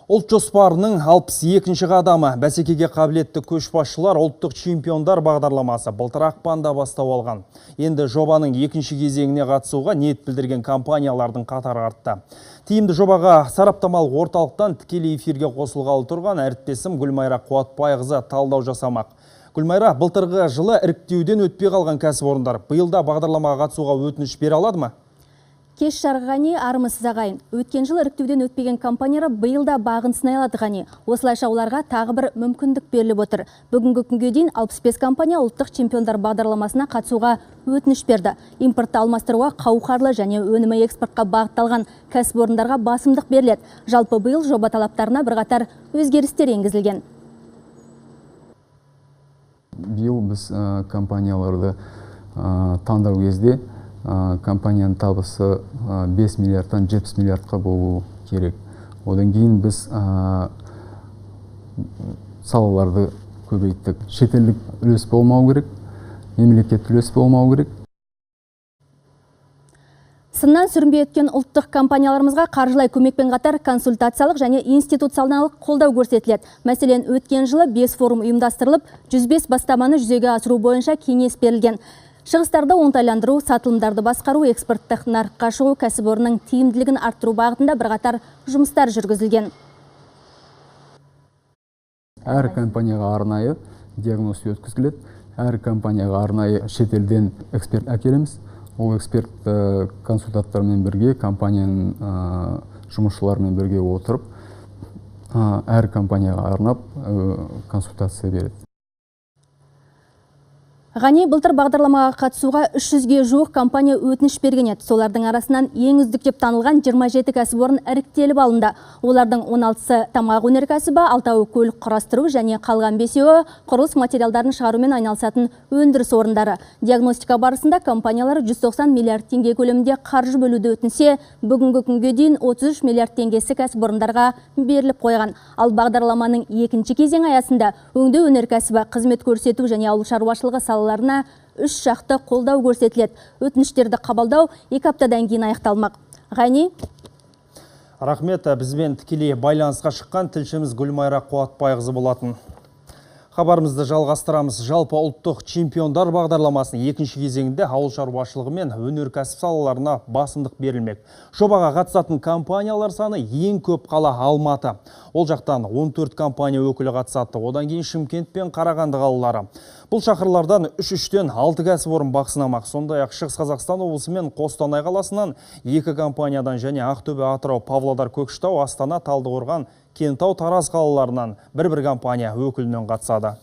Ұлт жоспарының 62-ші қадамы бәсекеге қабілетті көшбасшылар ұлттық чемпиондар бағдарламасы былтыр ақпанда бастау алған. Енді жобаның екінші кезеңіне қатысуға ниет білдірген компаниялардың қатары артты. Тиімді жобаға сараптамалық орталықтан тікелей эфирге қосылғалы тұрған әріптесім Гүлмайра Қуатбайқызы талдау жасамақ. Гүлмайра, былтырғы жылы іріктеуден өтпей қалған кәсіпорындар биыл да бағдарламаға қатысуға өтініш бере алады ма? Кеш жарық, Ғани, армысыз, ағайын. Өткен жылы іріктеуден өтпеген компаниялар биыл да бағын сынай алады, Ғани. Осылайша оларға тағы бір мүмкіндік беріліп отыр. Бүгінгі күнге дейін 65 компания ұлттық чемпиондар бағдарламасына қатысуға өтініш берді. Импортты алмастыруға қауқарлы және өнімі экспортқа бағытталған кәсіпорындарға басымдық беріледі. Жалпы биыл жоба талаптарына бірқатар өзгерістер енгізілген. Биыл біз компанияларды таңдау кезде компанияның табысы 5 миллиардтан 70 миллиардқа болу керек. Одан кейін біз салаларды көбейттік. Шетелдік үлес болмау керек, мемлекеттік үлес болмау керек. Сыннан сүрінбей өткен ұлттық компанияларымызға қаржылай көмекпен қатар консультациялық және институционалдық қолдау көрсетіледі. Мәселен, өткен жылы 5 форум ұйымдастырылып, 105 бастаманы жүзеге асыру бойынша кеңес берілген. Шығыстарды оңтайландыру, сатылымдарды басқару, экспорттық нарыққа шығу, кәсіпорынның тиімділігін арттыру бағытында бірқатар жұмыстар жүргізілген. Әр компанияға арнайы диагноз өткізіледі, әр компанияға арнайы шетелден эксперт әкелеміз. Ол эксперт консультанттармен бірге, компанияның жұмысшыларымен бірге отырып, әр компанияға арнап консультация береді. Ғани, былтыр бағдарламаға қатысуға 300-ге жуық компания өтініш берген еді. Солардың арасынан ең үздік деп танылған 27 кәсіпорын іріктеліп алынды. Олардың 16-сы тамақ өнеркәсібі, 6-ы көлік құрастыру және қалған 5-еуі құрылыс материалдарын шығарумен айналысатын өндіріс орындары. Диагностика барысында компаниялар 190 миллиард теңге көлемінде қаржы бөлуді өтінсе, бүгінгі күнге дейін 33 миллиард теңгесі кәсіпорындарға беріліп қойған. Ал бағдарламаның екінші кезеңі аясында өңдеу өнеркәсібі, қызмет көрсету және ауыл шаруашылығы салаларына үш жақты қолдау көрсетіледі. Өтініштерді қабылдау 2 аптадан кейін аяқталмақ. Ғани? Рахмет, бізбен тікелей байланысқа шыққан тілшіміз Гүлмайра Қуатбайқызы болатын. Хабарымызды жалғастырамыз. Жалпы ұлттық чемпиондар бағдарламасының екінші кезеңінде ауыл шаруашылығы мен өнеркәсіп салаларына басымдық берілмек. Жобаға қатысатын компаниялар саны ең көп қала Алматы. Ол жақтан 14 компания өкілі қатысады. Одан кейін Шымкент пен Қарағанды қалалары. Бұл шаһарлардан 3-3-тен 6 кәсіпорын бақ сынамақ. Сондай-ақ Шығыс Қазақстан облысы мен Қостанай қаласынан 2 компаниядан және Ақтөбе, Атырау, Павлодар, Көкшетау, Астана, Талдықорған, Кентау, Тараз қалаларынан бір-бір компания өкілінен қатысады.